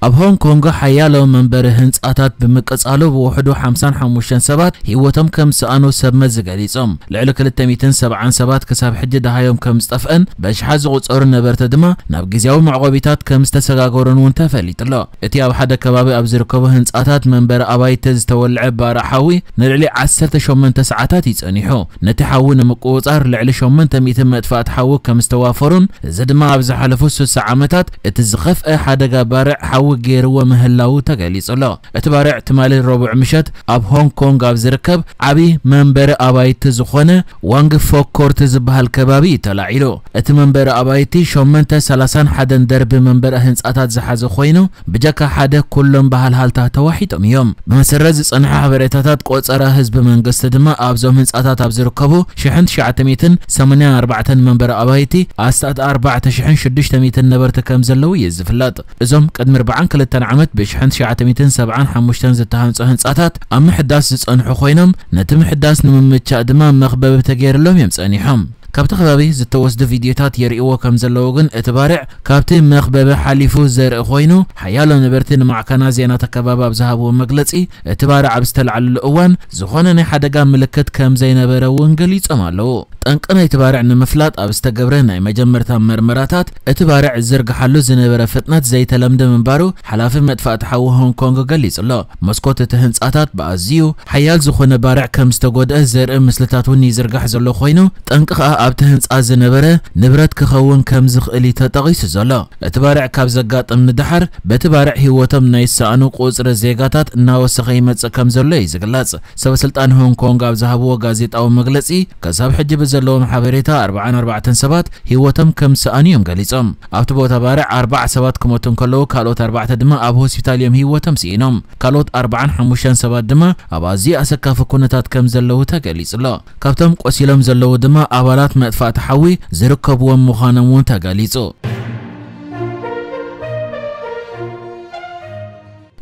ኣብ ሆንግ ኮንግ ሓያሎ መንበሪ ህንጻታት ብምቅጻሉ ብውሕዱ ሓምሳን ሓሙሽተን ሰባት ህይወቶም ከም ዝሰኣኑ ሰብ መዚ ገሊጾም። ልዕሊ ክልተ ሚእትን ሰብዓን ሰባት ክሳብ ሕጂ ደሃዮም ከም ዝጠፍአን ብኣሽሓት ዝቑጸሩ ነበርቲ ድማ ናብ ግዝያዊ መዕቆቢታት ከም ዝተሰጋገሩን እውን ተፈሊጡ ኣሎ። እቲ ኣብ ሓደ ከባቢ ኣብ ዝርከቡ ህንጻታት መንበሪ ኣባይቲ ዝተወልዐ ባርዕ ሓዊ ንልዕሊ ዓሰርተ ሸሞንተ ሰዓታት እዩ ጸኒሑ። ነቲ ሓዊ ንምቁጽጻር ልዕሊ ሸሞንተ ሚእቲ መጥፋእቲ ሓዊ ከም ዝተዋፈሩን፣ እዚ ድማ ኣብ ዝሓለፉ ስሳ ዓመታት እቲ ዝኸፍአ ሓደጋ ባርዕ ሓዊ ገይርዎ ምህላዉ ተገሊጹ ኣሎ። እቲ ባርዕ ትማሊ ረቡዕ ምሸት ኣብ ሆንግ ኮንግ ኣብ ዝርከብ ዓቢ መንበሪ ኣባይቲ ዝኾነ ዋንግ ፎክ ኮርት ዝበሃል ከባቢ እዩ ተላዒሉ። እቲ መንበሪ ኣባይቲ ሸሞንተ ሰላሳን ሓደን ደርቢ መንበሪ ህንጻታት ዝሓዘ ኮይኑ፣ ብጀካ ሓደ ኩሎም ብሃልሃልታ ተዋሒጦም እዮም። ብመሰረት ዝጸንሐ ሓበሬታታት፣ ቆጸራ ህዝቢ መንግስቲ ድማ ኣብዞም ህንጻታት ኣብ ዝርከቡ ሽሕን ትሽዓተ ሚእትን ሰማንያን ኣርባዕተን መንበሪ ኣባይቲ ኣስታት ኣርባዕተ ሽሕን ሽዱሽተ ሚእትን ነበርቲ ከም ዘለዉ እዩ ዝፍለጥ። እዞም ቅድሚ ኣርባዓን ክልተን ዓመት ብሽሕን ትሽዓተ ሚእትን ሰብዓን ሓሙሽተን ዝተሃንጹ ህንጻታት ኣብ ምሕዳስ ዝጸንሑ ኮይኖም፣ ነቲ ምሕዳስ ንምምቻእ ድማ መኽበቢ ተገይርሎም እዮም ጸኒሖም። ካብቲ ከባቢ ዝተወስዱ ቪድዮታት የርእይዎ ከም ዘለዉ ግን፣ እቲ ባርዕ ካብቲ መኽበቢ ሓሊፉ ዘርኢ ኮይኑ፣ ሓያሎ ነበርቲ ንማዕከናት ዜና ተከባቢ ኣብ ዝሃብዎ መግለጺ፣ እቲ ባርዕ ኣብ ዝተላዕለሉ እዋን ዝኾነ ናይ ሓደጋ ምልክት ከም ዘይነበረ እውን ገሊጾም ኣለዉ። ጠንቂ ናይቲ ባርዕ ንምፍላጥ ኣብ ዝተገብረ ናይ መጀመርታ መርመራታት፣ እቲ ባርዕ ዝርግሓሉ ዝነበረ ፍጥነት ዘይተለምደ ምንባሩ ሓላፊ መጥፋእቲ ሓዊ ሆንግ ኮንግ ገሊጹ ኣሎ። መስኮት እቲ ህንጻታት ብኣዝዩ ሓያል ዝኾነ ባርዕ ከም ዝተጎድአ ዘርኢ ምስልታት እውን ይዝርጋሕ ዘሎ ኮይኑ፣ ጠንቂ ከኣ ኣብቲ ህንጻ ዝነበረ ንብረት ክኸውን ከም ዝኽእል እዩ ተጠቒሱ ዘሎ። እቲ ባርዕ ካብ ዘጋጥም ንደሓር፣ በቲ ባርዕ ህይወቶም ናይ ዝሰኣኑ ቁጽሪ ዜጋታት እናወሰኸ ይመጽእ ከም ዘሎ እዩ ዝግለጽ። ሰበ ስልጣን ሆንግ ኮንግ ኣብ ዝሃብዎ ጋዜጣዊ መግለጺ፣ ክሳብ ሕጂ ብዘለዎም ሓበሬታ ኣርባዓን ኣርባዕተን ሰባት ህይወቶም ከም ዝሰኣኑ እዮም ገሊጾም። ኣብቲ ቦታ ባርዕ ኣርባዓ ሰባት ክሞቱ እንከለዉ፣ ካልኦት ኣርባዕተ ድማ ኣብ ሆስፒታል እዮም ህይወቶም ስኢኖም። ካልኦት ኣርባዓን ሓሙሽተን ሰባት ድማ ኣብ ኣዝዩ ኣሰካፊ ኩነታት ከም ዘለዉ ተገሊጹ ኣሎ። ካብቶም ቆሲሎም ዘለዉ ድማ ኣባላት መጥፋእቲ ሓዊ ዝርከብዎም ምዃኖም እውን ተገሊጹ።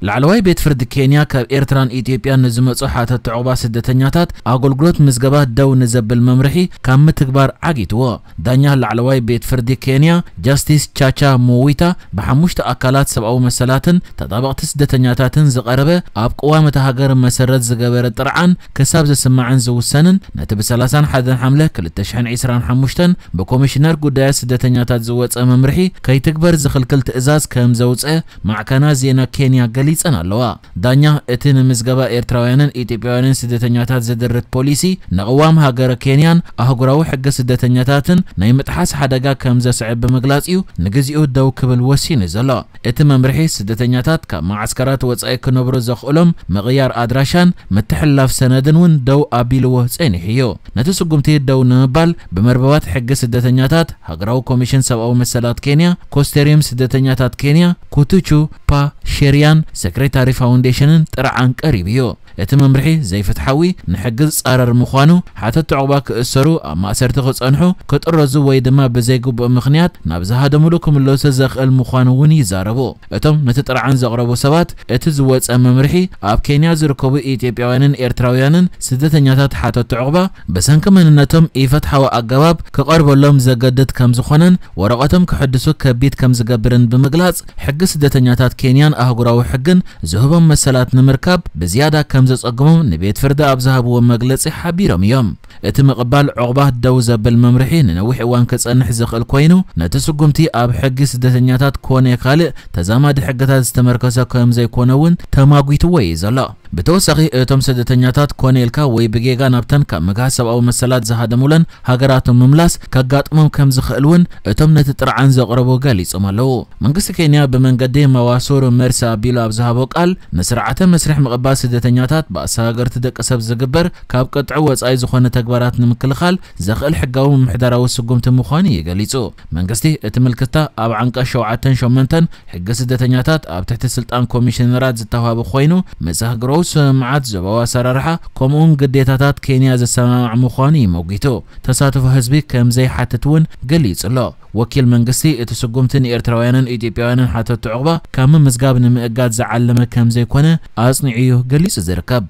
ላዕለዋይ ቤት ፍርዲ ኬንያ ካብ ኤርትራን ኢትዮጵያን ንዝመጹ ሓተቲ ዑቕባ ስደተኛታት ኣገልግሎት ምዝገባ ደው ንዘብል መምርሒ ካብ ምትግባር ዓጊትዎ። ዳኛ ላዕለዋይ ቤት ፍርዲ ኬንያ ጃስቲስ ቻቻ ሞዊታ ብሓሙሽተ ኣካላት ሰብኣዊ መሰላትን ተጣበቕቲ ስደተኛታትን ዝቐረበ ኣብ ቅዋም እታ ሃገር መሰረት ዝገበረ ጥርዓን ክሳብ ዝስማዕን ዝውሰንን ነቲ ብ ሰላሳን ሓደን ሓምለ ክልተ ሽሕን ዕስራን ሓሙሽተን ብኮሚሽነር ጉዳያት ስደተኛታት ዝወጸ መምርሒ ከይትግበር ዝኽልክል ትእዛዝ ከም ዘውጸ ማዕከናት ዜና ኬንያ ገሊጸን ኣለዋ። ዳኛ እቲ ንምዝገባ ኤርትራውያንን ኢትዮጵያውያንን ስደተኛታት ዝድርት ፖሊሲ ንቅዋም ሃገረ ኬንያን ኣህጉራዊ ሕጊ ስደተኛታትን ናይ ምጥሓስ ሓደጋ ከም ዘስዕብ ብምግላጽ እዩ ንግዚኡ ደው ክብል ወሲኑ ዘሎ። እቲ መምርሒ ስደተኛታት ካብ መዓስከራት ወጻኢ ክነብሩ ዘኽእሎም ምቕያር ኣድራሻን ምትሕልላፍ ሰነድን እውን ደው ኣቢልዎ ጸኒሑ እዩ። ነቲ ስጉምቲ ደው ንምባል ብመርበባት ሕጊ ስደተኛታት፣ ሃገራዊ ኮሚሽን ሰብኣዊ መሰላት ኬንያ፣ ኮስቴሪየም ስደተኛታት ኬንያ፣ ኩቱቹ ፓ ሼሪያን፣ ሴክሬታሪ ፋውንዴሽንን ጥርዓን ቀሪቡ እዩ። እቲ መምርሒ ዘይፍትሓዊ፣ ንሕጊ ዝጻረር ምዃኑ፣ ሓተቲ ዑቕባ ክእሰሩ፣ ኣብ ማእሰርቲ ክጸንሑ፣ ክጥረዙ ወይ ድማ ብዘይግቡእ ምኽንያት ናብ ዝሃደሙሉ ክምለሱ ዘኽእል ምዃኑ እውን ይዛረቡ። እቶም ነቲ ጥርዓን ዘቕረቡ ሰባት፣ እቲ ዝወጸ መምርሒ ኣብ ኬንያ ዝርከቡ ኢትዮጵያውያንን ኤርትራውያንን ስደተኛታት ሓተቲ ዑቕባ ብሰንኪ መንነቶም ኢፍትሓዊ ኣገባብ ክቐርበሎም ዘገድድ ከም ዝኾነን ወረቐቶም ክሕድሱ ከቢድ ከም ዝገብርን ብምግላጽ፣ ሕጊ ስደተኛታት ኬንያን ኣህጉራዊ ሕግን ዝህቦም መሰላት ንምርካብ ብዝያዳ ከም ዘጸግሞም ንቤት ፍርዲ ኣብ ዝሃብዎ መግለጺ ሓቢሮም እዮም። እቲ ምቕባል ዑቕባ ደው ዘብል መምርሒ ንነዊሕ እዋን ክጸንሕ ዝኽእል ኮይኑ፣ ነቲ ስጉምቲ ኣብ ሕጊ ስደተኛታት ኮነ ካልእ ተዛማዲ ሕግታት ዝተመርኮሰ ከም ዘይኮነ እውን ተማጒትዎ እዩ ዘሎ። ብተወሳኺ፣ እቶም ስደተኛታት ኮነ ኢልካ ወይ ብጌጋ ናብተን ካብ ምግሃስ ሰብኣዊ መሰላት ዝሃደሙለን ሃገራቶም ምምላስ ከጋጥሞም ከም ዝኽእል እውን እቶም ነቲ ጥርዓን ዘቕረቡ ገሊጾም ኣለዉ። መንግስቲ ኬንያ ብመንገዲ ማዋሱሩ መርሲ ኣቢሉ ኣብ ዝሃቦ ቃል፣ ንስርዓተ መስርሕ ምቕባል ስደተኛታት ብኣሰጋገርቲ ደቂ ሰብ ዝግበር ካብ ቅጥዒ ወጻኢ ዝኾነ ተግባራት ንምክልኻል ዘኽእል ሕጋዊ ምምሕዳራዊ ስጉምቲ ምዃኑ እዩ ገሊጹ። መንግስቲ እቲ ምልክታ ኣብ ዓንቀጽ ሸውዓተን ሸሞንተን ሕጊ ስደተኛታት ኣብ ትሕቲ ስልጣን ኮሚሽነራት ዝተዋህበ ኮይኑ፣ ምስ ኣህጉራዊ ስምምዓት ዞባዊ ኣሰራርሓ ከምኡውን ግዴታታት ኬንያ ዝሰማማዕ ምዃኑ እዩ መጒቱ። ተሳትፎ ህዝቢ ከም ዘይሓትት እውን ገሊጹ ኣሎ። ወኪል መንግስቲ እቲ ስጉምቲ ንኤርትራውያንን ኢትዮጵያውያንን ሓተቲ ዑቕባ ካብ ምምዝጋብ ንምእጋድ ዝዓለመ ከም ዘይኮነ ኣጽኒዑ እዩ ገሊጹ ዝርከብ።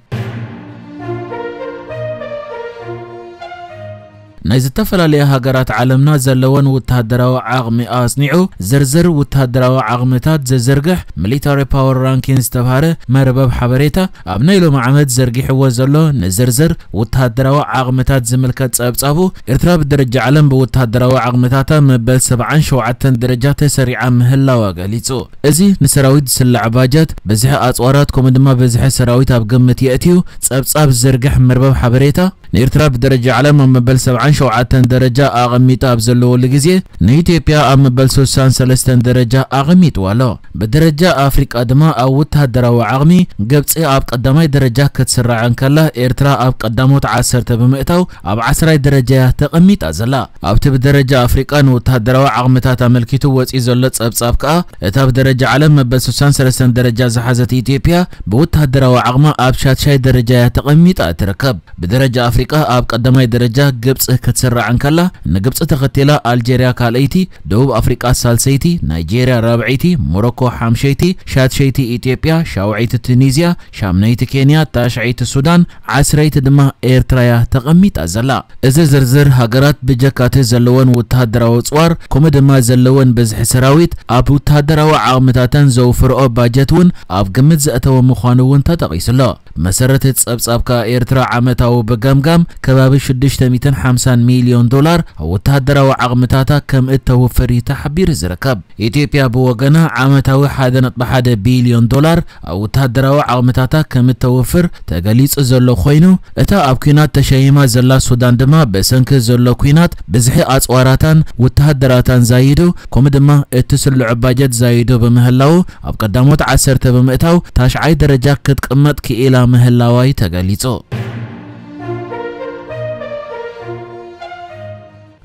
ናይ ዝተፈላለያ ሃገራት ዓለምና ዘለወን ወተሃደራዊ ዓቕሚ ኣጽኒዑ ዝርዝር ወተሃደራዊ ዓቕምታት ዘዝርግሕ ሚሊታሪ ፓወር ራንኪን ዝተባህለ መርበብ ሓበሬታ ኣብ ናይ ሎሚ ዓመት ዘርጊሕዎ ዘሎ ንዝርዝር ወተሃደራዊ ዓቕምታት ዝምልከት ጸብጻቡ፣ ኤርትራ ብደረጃ ዓለም ብወተሃደራዊ ዓቕምታታ መበል ሰብዓን ሸውዓተን ደረጃ ተሰሪዓ ምህላዋ ገሊጹ። እዚ ንሰራዊት ዝስላዕ ባጀት፣ ብዝሒ ኣጽዋራት ከምኡ ድማ ብዝሒ ሰራዊት ኣብ ግምት የእትዩ ጸብጻብ ዝዝርግሕ መርበብ ሓበሬታ፣ ንኤርትራ ብደረጃ ዓለም ኣብ መበል ሰብዓን ሸውዓተን ደረጃ ኣቐሚጡ ኣብ ዘለወሉ ግዜ፣ ንኢትዮጵያ ኣብ መበል ስሳን ሰለስተን ደረጃ ኣቐሚጥዋ ኣሎ። ብደረጃ ኣፍሪቃ ድማ ኣብ ወተሃደራዊ ዓቕሚ ግብጺ ኣብ ቀዳማይ ደረጃ ክትስራዕ እንከላ፣ ኤርትራ ኣብ ቀዳሞት ዓሰርተ ብምእታው ኣብ ዓስራይ ደረጃ እያ ተቐሚጣ ዘላ። ኣብቲ ብደረጃ ኣፍሪቃ ንወተሃደራዊ ዓቕምታት ኣመልኪቱ ወጺኡ ዘሎ ጸብጻብ ከኣ፣ እታ ብደረጃ ዓለም መበል ስሳን ሰለስተን ደረጃ ዝሓዘት ኢትዮጵያ ብወተሃደራዊ ዓቕማ ኣብ ሻድሻይ ደረጃ እያ ተቐሚጣ ትርከብ። ብደረጃ ኣፍሪቃ ኣብ ቀዳማይ ደረጃ ግብጺ ክትስራዕ እንከላ፣ ንግብጺ ተኸቲላ ኣልጀርያ ካልኣይቲ፣ ደቡብ ኣፍሪቃ ሳልሰይቲ፣ ናይጄርያ ራብዐይቲ፣ ሞሮኮ ሓምሸይቲ፣ ሻድሸይቲ ኢትዮጵያ፣ ሻውዐይቲ ቱኒዝያ፣ ሻምነይቲ ኬንያ፣ ታሽዐይቲ ሱዳን፣ ዓስረይቲ ድማ ኤርትራ እያ ተቐሚጣ ዘላ። እዚ ዝርዝር ሃገራት ብጀካቲ ዘለወን ወተሃደራዊ ኣጽዋር፣ ከምኡ ድማ ዘለወን ብዝሒ ሰራዊት፣ ኣብ ወተሃደራዊ ዓቕምታተን ዘውፍርኦ ባጀት እውን ኣብ ግምት ዘእተወ ምዃኑ እውን ተጠቒሱ ኣሎ። መሰረት እቲ ጸብጻብ ከኣ ኤርትራ ዓመታዊ ብገምጋም ከባቢ ሽዱሽተ ሚእትን ሓምሳን ሚልዮን ዶላር ኣብ ወተሃደራዊ ዓቕምታታ ከም እተውፍር እዩ ተሓቢሩ ዝርከብ። ኢትዮጵያ ብወገና ዓመታዊ ሓደ ነጥቢ ሓደ ቢልዮን ዶላር ኣብ ወተሃደራዊ ዓቕምታታ ከም እተውፍር ተገሊጹ ዘሎ ኮይኑ፣ እታ ኣብ ኲናት ተሸይማ ዘላ ሱዳን ድማ ብሰንኪ ዘሎ ኲናት ብዝሒ ኣጽዋራታን ወተሃደራታን ዛይዱ፣ ከምኡ ድማ እቲ ስሉዕ ባጀት ዛይዱ ብምህላዉ፣ ኣብ ቀዳሞት ዓሰርተ ብምእታው ታሽዓይ ደረጃ ክትቅመጥ ክኢላ ምህላዋ እዩ ተገሊጹ።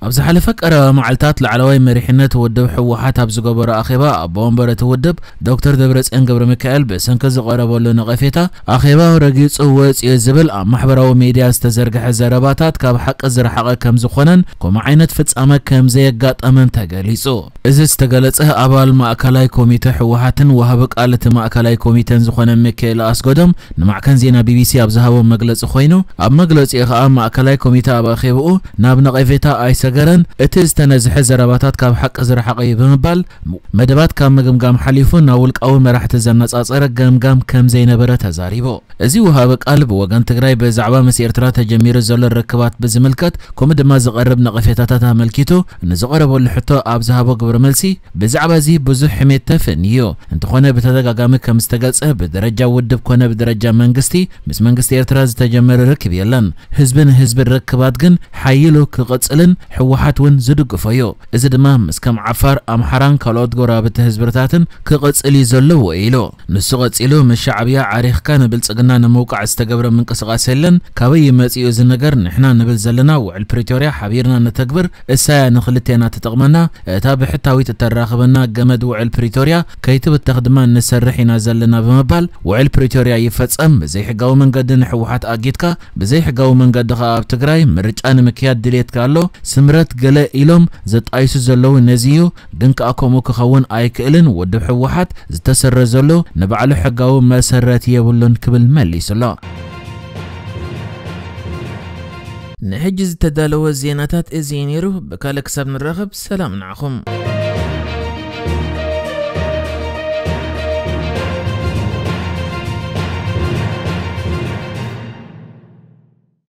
ኣብ ዝሓለፈ ቀረባ መዓልታት ላዕለዋይ መሪሕነት ውድብ ህወሓት ኣብ ዝገበሮ ኣኼባ፣ ኣቦ ወንበር እቲ ውድብ ዶክተር ደብረጽዮን ገብረ ሚካኤል ብሰንኪ ዝቐረበሉ ነቐፌታ ኣኼባ ረጊጹ ወጺኡ ዝብል ኣብ ማሕበራዊ ሚድያ ዝተዘርግሐ ዘረባታት ካብ ሓቂ ዝረሓቐ ከም ዝኾነን ከምኡ ዓይነት ፍጻመ ከም ዘየጋጠመን ተገሊጹ። እዚ ዝተገለጸ ኣባል ማእከላይ ኮሚተ ህወሓትን ወሃቢ ቃል እቲ ማእከላይ ኮሚተን ዝኾነ ሚካኤል ኣስገዶም ንማዕከን ዜና ቢቢሲ ኣብ ዝሃቦ መግለጺ ኮይኑ፣ ኣብ መግለጺኡ ከኣ ማእከላይ ኮሚተ ኣብ ኣኼብኡ ናብ ነቐፌታ ኣይሰገረን፣ እቲ ዝተነዝሐ ዘረባታት ካብ ሓቂ ዝረሓቐ እዩ ብምባል፣ መደባት ካብ ምግምጋም ሓሊፉ ናብ ውልቃዊ መራሕቲ ዘነጻጸረ ገምጋም ከም ዘይነበረ ተዛሪቡ። እዚ ወሃቢ ቃል ብወገን ትግራይ ብዛዕባ ምስ ኤርትራ ተጀሚሩ ዘሎ ርክባት ብዝምልከት ከምኡ ድማ ዝቐርብ ነቐፌታታት ኣመልኪቱ ንዝቐረበሉ ሕቶ ኣብ ዝሃቦ ግብረ መልሲ፣ ብዛዕባ እዚ ብዙሕ ሕሜት ተፈንዩ። እንተኾነ ብተደጋጋሚ ከም ዝተገልጸ ብደረጃ ውድብ ኮነ ብደረጃ መንግስቲ ምስ መንግስቲ ኤርትራ ዝተጀመረ ርክብ የለን። ህዝቢ ንህዝቢ ርክባት ግን ሓይሉ ክቕጽልን ህወሓት እውን ዝድግፎ እዩ። እዚ ድማ ምስ ከም ዓፋር፣ ኣምሓራን ካልኦት ጎረባብቲ ህዝብታትን ክቕጽል እዩ ዘለዎ ኢሉ። ንሱ ቀጺሉ፣ ምስ ሻዕብያ ዓሪኽካ ንብልጽግና ንምውቃዕ ዝተገብረ ምንቅስቓስ የለን። ካበይ ይመጽእ እዚ ነገር? ንሕና ንብል ዘለና ውዕል ፕሪቶርያ ሓቢርና ንተግብር፣ እሳያ ንኽልቴና ትጠቕመና፣ እታ ብሕታዊት እተራኽበና ገመድ ውዕል ፕሪቶርያ ከይትብተኽ ድማ ንሰርሕ ኢና ዘለና ብምባል፣ ውዕል ፕሪቶርያ ይፈጸም፣ ብዘይሕጋዊ መንገዲ ንህወሓት ኣጊድካ፣ ብዘይሕጋዊ መንገዲ ከኣ ኣብ ትግራይ ምርጫ ንምክያድ ድሌትካ ኣሎ፣ ስምረት ገለ ኢሎም ዘጣይሱ ዘለዉ ነዚ እዩ። ግን ከኣ ከምኡ ክኸውን ኣይክእልን፣ ውድብ ህወሓት ዝተሰረዘሉ ንባዕሉ ሕጋዊ መሰረት የብሉን ክብል መሊሱ ኣሎ። ንሕጂ ዝተዳለወ ዜናታት እዚ እዩ ነይሩ። ብካልእ ክሳብ ንራኸብ ሰላም ንዓኹም።